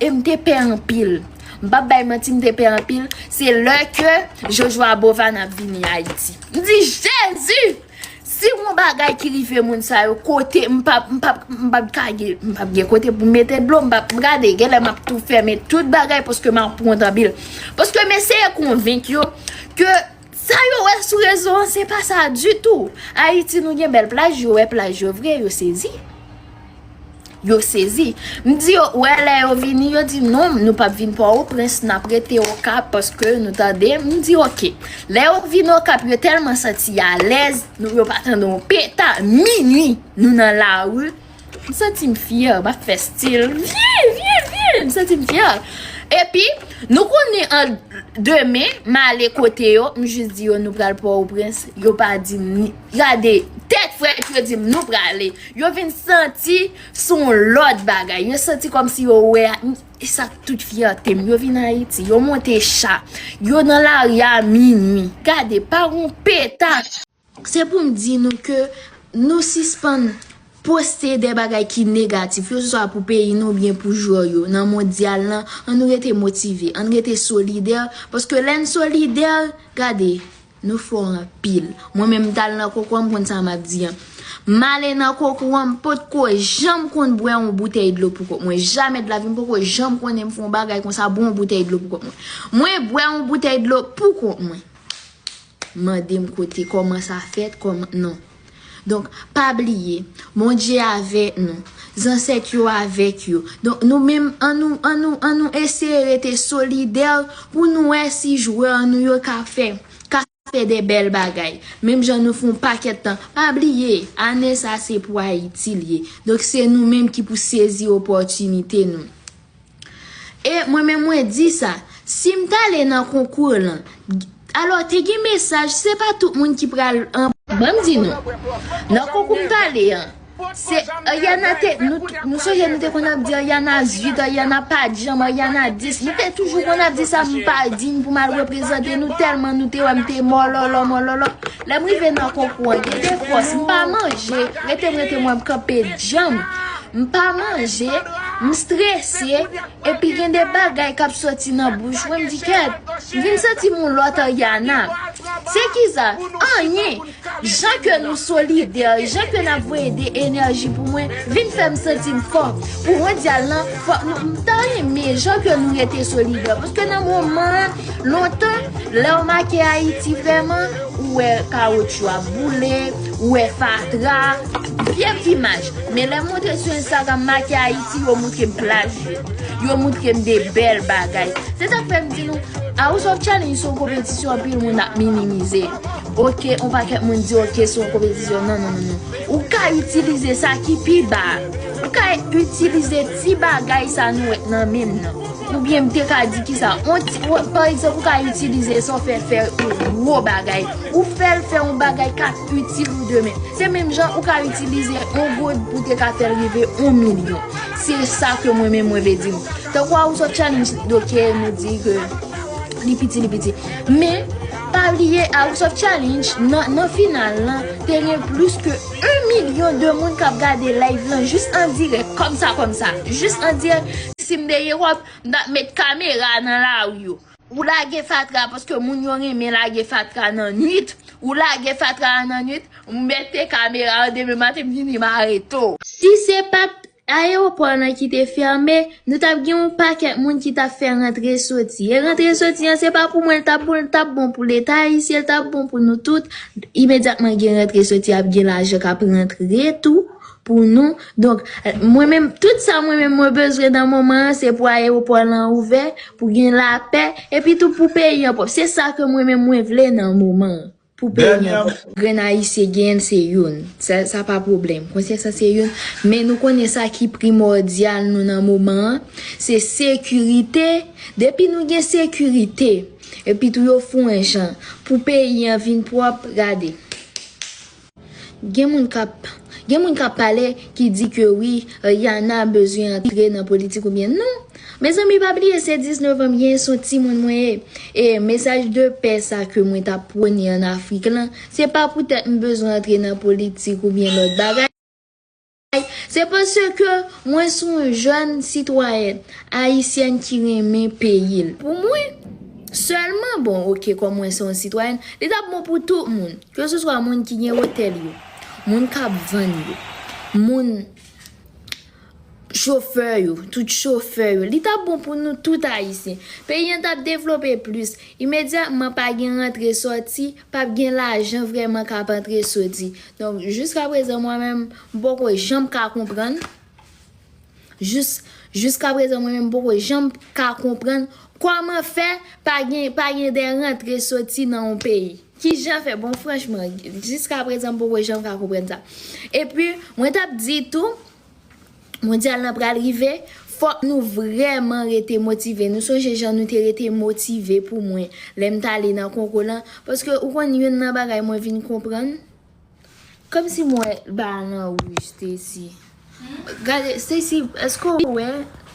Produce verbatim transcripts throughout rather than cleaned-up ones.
E m te pè anpil. M p ap bay manti, m te pè anpil. Se lè ke Jojo a Bovana ap vini Ayiti. M di, Jezi! Si yon bagay ki rive moun sa yo, kote m p ap, m p ap, m p ap ka gen, m p ap gen kote pou m mete dlo, m p ap, m gade, genlè m ap tou fèmen tout bagay paske m ap wont anpil. Paske m eseye konvenk yo ke sa yo wè sou rezo an, se pa sa ditou. Ayiti, nou gen bèl plaj, yo wè plaj yo vre, yo sezi. Yo sezi. M di yo, wè, lè yo vini, yo di, non, nou p ap vin Pòtoprens, n ap rete Okap paske nou tande. M di, oke. Lè yo vin Okap, yo tèlman santi alèz, nou, yo pa tande yon peta. Minui, nou nan lari. M santi m fyè, m ap fè stil. Vye, vye, vye, m santi m fyè. Epi, nou konnen an demen, m ale kote yo, m jis di yo, nou pral Pòtoprens, yo pa di m ni. Gade, tèt frèt, yo di m, nou prale. Yo vin santi se yon lòt bagay. Yo santi kòmsi yo wè a, e sa tout fyète m. Yo vin Ayiti, yo monte cha, yo nan lari a minui. Gade, pa yon peta. Se pou m di nou ke nou sispann poste de bagay ki negatif, keseswa pou peyi nou oubyen pou jwè yo nan mondyal lan, ann rete motive, ann rete solidè, paske lè n solidè, gade, nou fò anpil. Mwen menm, m t al nan kokoram, m konn sa m ap di an. M ale nan kokoram, m potko janm konn bwè yon boutèy dlo pou kont mwen. Jamè de lavi m poko janm konnen m fè yon bagay konsa, bwè yon boutèy dlo pou kont mwen. Mwen bwè yon boutèy dlo pou kont mwen. Mande m kote, kòman sa fèt, kòman, non. Donk, pa bliye, Bondye avèk nou, zansèt yo avèk yo. Donk, nou menm, ann nou, ann nou, ann nou eseye rete solidè pou nou wè si jwè nou yo ka fè, ka fè de bèl bagay. Menm jan nou fè yon pakèt tan. Pa bliye, ane sa se pou Ayiti l ye. Donk, se nou menm ki pou sezi opòtinite nou. E mwen menm mwen di sa, si m t ale nan konkou lan, alò te gen mesaj, se pa tout moun ki pral an. Ban m di nou, nan konkou m t ale an, se Ariana te, nou, nou sonje nou te konn ap di Ariana uit, Ariana pa t janm, Ariana dis. Nou te toujou konn ap di sa, m pa dign pou m al reprezante nou tèlman nou te wè m te mòlòlò, mòlòlò. Lè m rive nan konkou an, gen de fòs, m pa manje, rete m, rete m, m kanpe djanm. M pa manje, m strese, epi gen de bagay k ap soti nan bouch mwen, m di, kèt, m vin santi m yon lòt Ariana. Se kisa? Anyen. Jan ke nou solidè, jan ke n ap voye de enèji pou mwen, vin fè m santi m fò. Pou mondyal lan, fò nou, m ta renmen jan ke nou rete solidè. Paske nan moman an, lontan, lè w make Ayiti vrèman, ou wè kawotchou ap boule, ou wè fatra, vye imaj. Men lè m montre sou Instagram make Ayiti, yo montre m plaj yo. Yo montre m de bèl bagay. Se sa k fè m di nou, House of Challenge se yon konpetisyon anpil moun ap minimize. Oke, yon pakèt moun di, oke, se yon konpetisyon. Non, non, non, non. Ou ka itilize sa ki pi ba. Ou ka itilize ti bagay sa nou wè nan men m nan. Oubyen m te ka di kisa, on ti, ou, pa egzanp, ou ka itilize sa w fè fè yon gwo bagay. Ou fè l fè yon bagay k ap itil ou demen. Se menm jan ou ka itilize yon goud pou te ka fè l rive yon milyon. Se sa ke mwen menm mwen vle di nou. Tankou House of Challenge, oke, nou di ke li piti, li piti. Men, pa bliye, House of Challenge, nan, nan final lan, te gen plis ke yon milyon de moun k ap gade live lan, jis an dirèk, kòmsa, kòmsa. Jis an dirèk, si m te Ewòp, m t ap met kamera nan lari yo. Ou lage fatra, paske moun yo renmen lage fatra nan nwit. Ou lage fatra a nan nwit, ou mete kamera an, demen maten m vini, m arete w. Si se pa t ayewopò lan ki te fèmen, nou t ap gen yon pakèt moun ki t ap fè rantre soti. E rantre soti an, se pa pou mwen l t ap bon, l t ap bon pou Leta ayisyen, l t ap bon pou nou tout. Imedyatman gen rantre soti, ap gen lajan k ap rantre tou pou nou. Donk, mwen menm, tout sa mwen menm mwen bezwen nan moman an, se pou ayewopò lan ouvè, pou gen lapè, epi tou pou peyi an pwòp. Se sa ke mwen menm mwen vle nan moman an, pou peyi an pwòp. Grenn ayisyen genyen l se youn. Sa, sa pa pwoblèm. Konsyans lan se youn. Men nou konnen sa ki primòdyal nou nan moman an, se sekirite. Depi nou gen sekirite, epi tou yo fè yon jan pou peyi an vin pwòp, gade. Gen moun k ap, gen moun k ap pale ki di ke wi, Rihanna bezwen antre nan politik oubyen non. Mezanmi, pa bliye se diznèf an m genyen, se yon timoun mwen ye. E mesaj de pè sa ke mwen t ap pwone ann Afrik lan, se pa poutèt m bezwen antre nan politik oubyen lòt bagay. Se paske mwen se yon jèn sitwayèn ayisyèn ki renmen peyi l. Pou mwen, sèlman, bon, oke, kòm mwen se yon sitwayèn, li t ap bon pou tout moun, keseswa moun ki gen otèl yo, moun k ap vann yo, moun chofè yo, tout chofè yo. Li t ap bon pou nou tout ayisyen. Peyi an t ap devlope plis. Imedyatman, pa gen rantre sòti, p ap gen lajan vrèman k ap antre soti. Donk, jiska prezan, mwen menm, m poko janm ka konprann. Jis, jiska prezan, mwen menm, m poko janm ka konprann kòman fè pa gen, pa gen de rantre soti nan yon peyi. Kijan fè? Bon, franchman, jiska prezan, m poko janm ka konprann sa. Epi, mwen t ap di tou, mondyal lan pral rive, fòk nou vrèman rete motive. Nou sonje jan nou te rete motive pou mwen, lè m t ale nan konkou lan, paske ou konn youn nan bagay mwen vin konprann, kòmsi mwen wè ba nan wouj, Stacy. Gade, Stacy, èske w wè,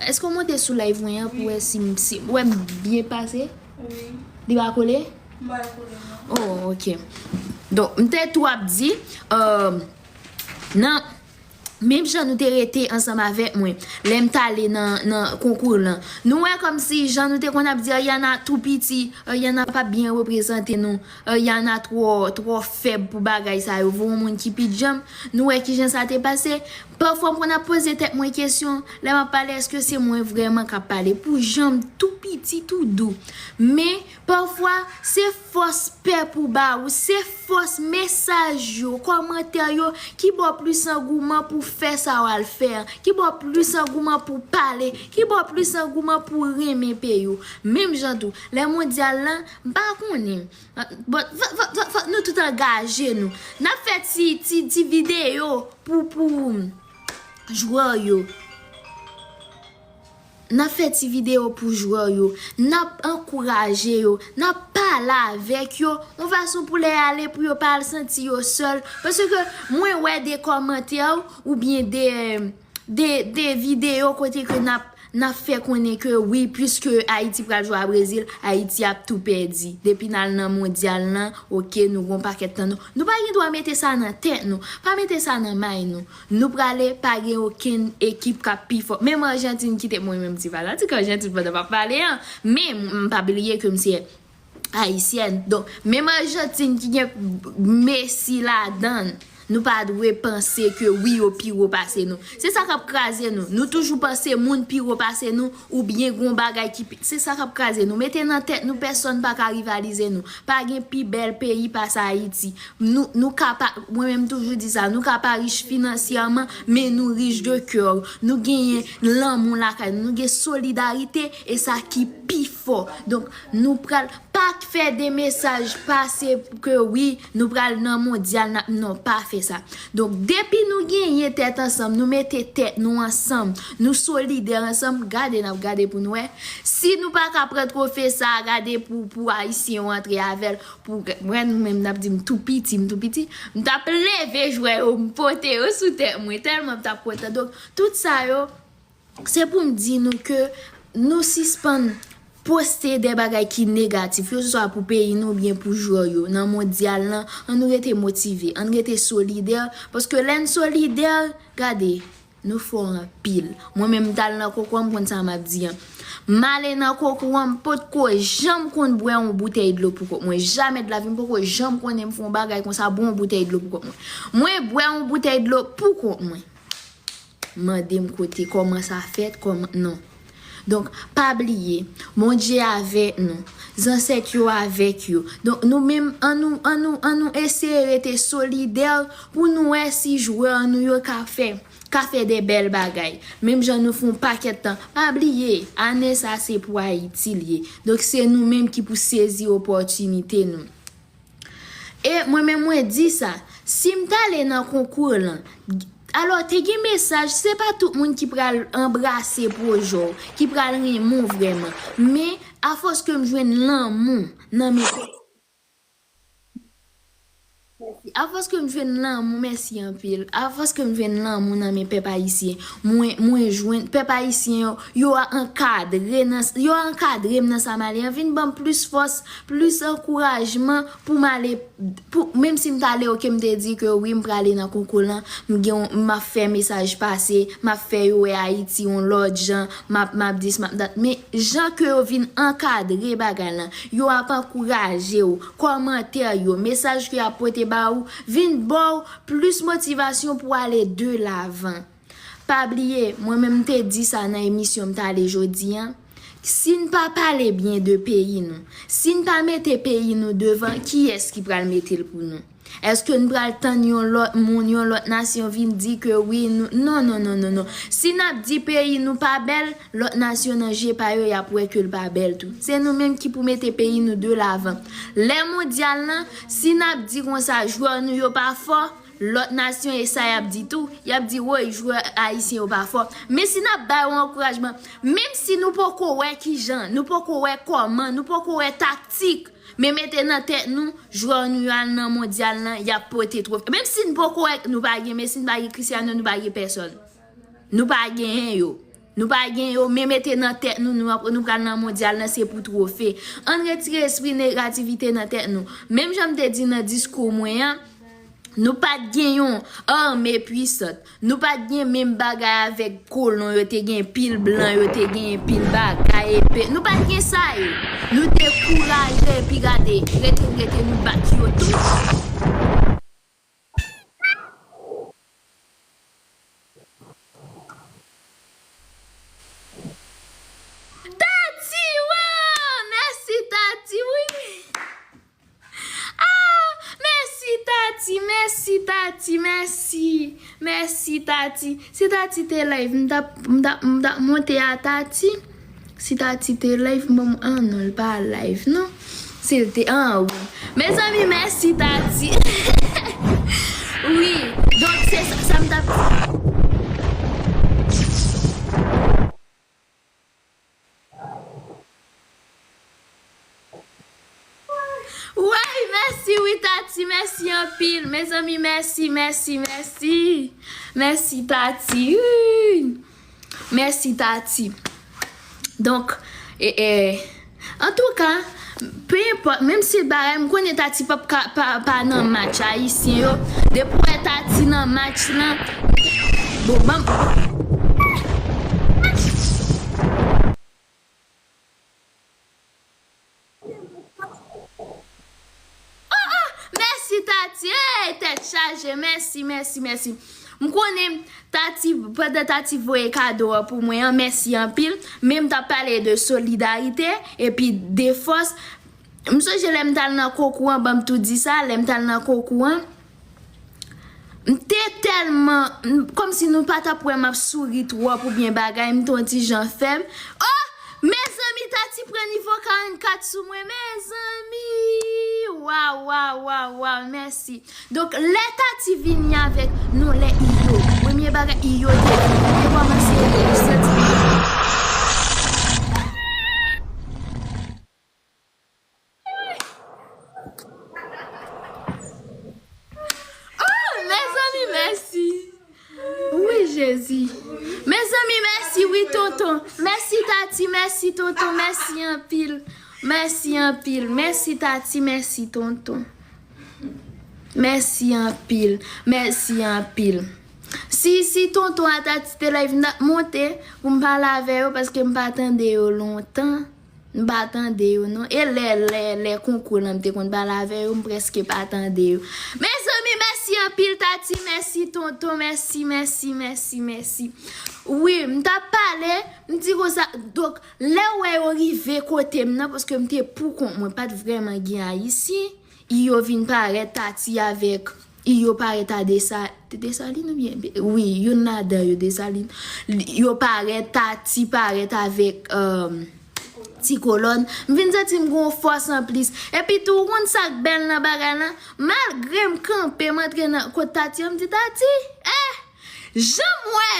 èske w monte sou live mwen an pou wè si, si, wè m byen pase? Wi. Li pa kole? M pa kole, non. Oh, oke. Donk, m te tou ap di, euh, nan, menm jan nou te rete ansanm avèk mwen, lè m t ale nan, nan konkou lan, nou wè kòmsi jan nou te konn ap di, Ariana tou piti, Ariana pa byen reprezante nou, Ariana twò, twò fèb pou bagay sa yo, voye yon moun ki pi djanm, nou wè kijan sa te pase. Pafwa, m konn ap poze tèt mwen kesyon, lè m ap pale, èske se mwen vrèman k ap pale? Pou jan m tou piti, tou dou. Men, pafwa, se fòs pèp ou ba ou, se fòs mesaj yo, kòmantè yo, ki ba w plis angouman pou fè sa w al fè an, ki ba w plis angouman pou pale, ki ba w plis angouman pou renmen peyi w. Menm jan tou, lè mondyal lan, m pa konnen. Bon, fò, fò, fò, fò nou tout angaje nou. N ap fè ti, ti, ti videyo pou, pou jwè yo. N ap fè ti videyo pou jwè yo. N ap ankouraje yo. N ap pale avèk yo. Yon fason pou lè y ale, pou yo pa al santi yo sèl. Paske mwen wè de kòmantè oubyen de, de, de videyo kote ke n ap, n ap fè konnen ke wi, piske Ayiti pral jwe a Brezil, Ayiti ap tou pèdi. Depi n al nan mondyal lan, oke, nou gon pakèt tan nou. Nou pa gen dwa mete sa nan tèt nou. Pa mete sa nan may nou. Nou prale, pa gen okenn ekip k ap pi fò. Menm Ajantin ki te, mwen menm ti fanatik Ajantin pandan m ap pale an, men m pa bliye ke m se ayisyèn. Donk, menm Ajantin ki gen Messi ladan l, nou pa dwe panse ke wi, yo pi wo pase nou. Se sa k ap kraze nou. Nou toujou panse moun pi wo pase nou, oubyen gon bagay ki pi, se sa k ap kraze nou. Mete nan tèt nou, pèsonn pa ka rivalize nou. Pa gen pi bèl peyi pase Ayiti. Nou, nou ka pa, mwen menm toujou di sa, nou ka pa rich finansyèman, men nou rich de kè. Nou genyen lanmou lakay nou, nou gen solidarite, e sa ki pi fò. Donk, nou pral pa fè de mesaj pase ke wi, nou pral nan mondyal, n ap, non, pa fè sa. Donk, depi nou genyen tèt ansanm, nou mete tèt nou ansanm, nou solidè ansanm, gade n ap gade pou nou wè. Si nou pa ka pran twofe sa, gade pou, pou Ayisyen yo antre avè l, pou, mwen, nou menm, n ap di m tou piti, m tou piti, m t ap leve jwè yo, m pote yo sou tèt mwen, tèlman m t ap kontan. Donk, tout sa yo, se pou m di nou ke nou sispann poste de bagay ki negatif, keseswa pou peyi nou oubyen pou jwè yo. Nan mondyal lan, ann nou rete motive, ann rete solidè, paske lè n solidè, gade, nou fò anpil. Mwen menm, m t al nan konkou an, m konn sa m ap di an. M ale nan konkou an, m potko janm konn bwè yon boutèy dlo pou kont mwen. Jamè de lavi m poko janm konnen m fè yon bagay konsa, bwè yon boutèy dlo pou kont mwen. Mwen bwè yon boutèy dlo pou kont mwen. Mande m kote, kòman sa fèt, kòman, non. Donk, pa bliye, Bondye avèk nou, zansèt yo avèk yo. Donk, nou menm, ann nou, ann nou, ann nou eseye rete solidè pou nou wè si jwè nou yo ka fè, ka fè de bèl bagay. Menm jan nou fè yon pakèt tan. Pa bliye, ane sa se pou Ayiti l ye. Donk, se nou menm ki pou sezi opòtinite nou. E mwen menm mwen di sa, si m t ale nan konkou lan, alò te gen mesaj, se pa tout moun ki pral anbrase pwojè w, ki pral renmen w vrèman. Men, afòs ke m jwenn lanmou nan men Mèsi Afòs ke m jwenn lanmou, mèsi anpil. Afòs ke m jwenn lanmou nan men pèp ayisyen, mwen, mwen jwenn pèp ayisyen yo, yo ankadre nan, yo ankadre m nan sa m ale an, vin ban m plis fòs, plis ankourajman pou m ale, pou, menm si m t ale, oke, m te di ke wi, m prale nan konkou lan, m gen, m ap fè mesaj pase, m ap fè yo wè Ayiti yon lòt jan, m ap, m ap dis, m ap dat. Men jan ke yo vin ankadre bagay lan, yo ap ankouraje w, kòmantè yo, mesaj ke y ap pote ba ou, vin ba w plis motivasyon pou w ale de lavan. Pa bliye, mwen menm m te di sa nan emisyon m t ale jodi an, si n pa pale byen de peyi nou, si n pa mete peyi nou devan, kiyès ki pral mete l pou nou? Èske n pral tann yon lòt moun, yon lòt nasyon vin di ke wi, nou, non, non, non, non, non. Si n ap di peyi nou pa bèl, lòt nasyon nan je pa yo, y ap wè ke l pa bèl tou. Se nou menm ki pou mete peyi nou de lavan. Lè mondyal lan, si n ap di konsa, jwè nou yo pa fò, lòt nasyon e sa y ap di tou. Y ap di, woy, jwè ayisyen yo pa fò. Men si n ap ba yo ankourajman, menm si nou poko wè kijan, nou poko wè kòman, nou poko wè taktik, men mete nan tèt nou, jwè nou yo al nan mondyal lan, y ap pote twofe. Menm si n poko wè, nou pa gen Messi, nou pa gen Cristiano, nou pa gen pèsòn. Nou pa genyen yo. Nou pa gen yo, men mete nan tèt nou, nou ap, nou pral nan mondyal lan, se pou twofe. Ann retire espri negativite nan tèt nou. Menm jan m te di nan diskou mwen an, nou pa t gen yon ame pwisant. Nou pa t gen menm bagay avèk kolon yo te gen, pil blan yo te gen, pil bagay, epe. Nou pa t gen sa yo. Nou te kouraje, epi gade, rete, rete, nou bat yo tout. Tati, wow! Mèsi, Tati, wi. Ah, mèsi, Tati, mèsi, Tati, mèsi. Mèsi, Tati. Si Tati te live, m t ap, m t ap, m t ap monte a Tati. Si Tati te live, m ban m, ah non, l pa live, non. Si l te, ah, wi. Mezanmi, mèsi, Tati. Wi, donk, se sa, sa m t ap. Woy, mèsi, wi, Tati, mèsi anpil. Mezanmi, mèsi, mèsi, mèsi. Mèsi, Tati. Wi. Mèsi, Tati. Donk, e, e, antouka, pe enpòt, menm si bagay, m konnen Tati p ap ka, pa, pa nan match ayisyen yo. Depi w wè Tati nan match lan, bon, ban m. Oh, oh, mèsi, Tati. Hey, tèt chaje. Mèsi, mèsi, mèsi. M konnen Tati, pandan Tati voye kado a pou mwen an, mèsi anpil. Men m t ap pale de solidarite epi de fòs. M sonje lè m t al nan konkou an, ban m tou di sa, lè m t al nan konkou an, m te tèlman, m, kòmsi nou pa t ap wè m ap souri twòp oubyen bagay, m te yon ti jan fèb. Oh! Mezanmi, Tati pran nivo karannkat sou mwen, mezanmi! Waw, waw, waw, waw, mèsi. Donk, lè Tati vini avèk non lè Iyo, premye bagay Iyo te di, te kòmanse santi. Oh, mezanmi, mèsi. Wi, Jezi. Mezanmi, mèsi, wi, tonton. Mèsi, Tati, mèsi, tonton. Mèsi anpil. Mèsi anpil. Mèsi, Tati, mèsi, tonton. Mèsi anpil. Mèsi anpil. Si, si tonton a Tati te live, m t ap monte pou m pale avè yo, paske m pa tande yo lontan. M pa tande yo, non. E lè, lè, lè konkou lan m te konn pale avè yo, m prèske pa tande yo. Mezanmi, mèsi anpil, Tati, mèsi, tonton, mèsi, mèsi, mèsi, mèsi. Wi, m t ap pale, m di konsa, donk, lè w wè yo rive kote m nan, paske m te pou kont mwen, pa t vrèman gen Ayisyen, Iyo vin parèt, Tati avèk, Iyo parèt a Desa-, Desalin oubyen, wi, youn ladan yo, Desalin. Yo parèt, Tati parèt avèk, um, Ti Kolòn. M vin santi m gon fòs anplis. Epi tou, ou konn sa k bèl nan bagay lan? Malgre m kanpe, m antre nan kot Tati an, m di, Tati, eh! Jan m wè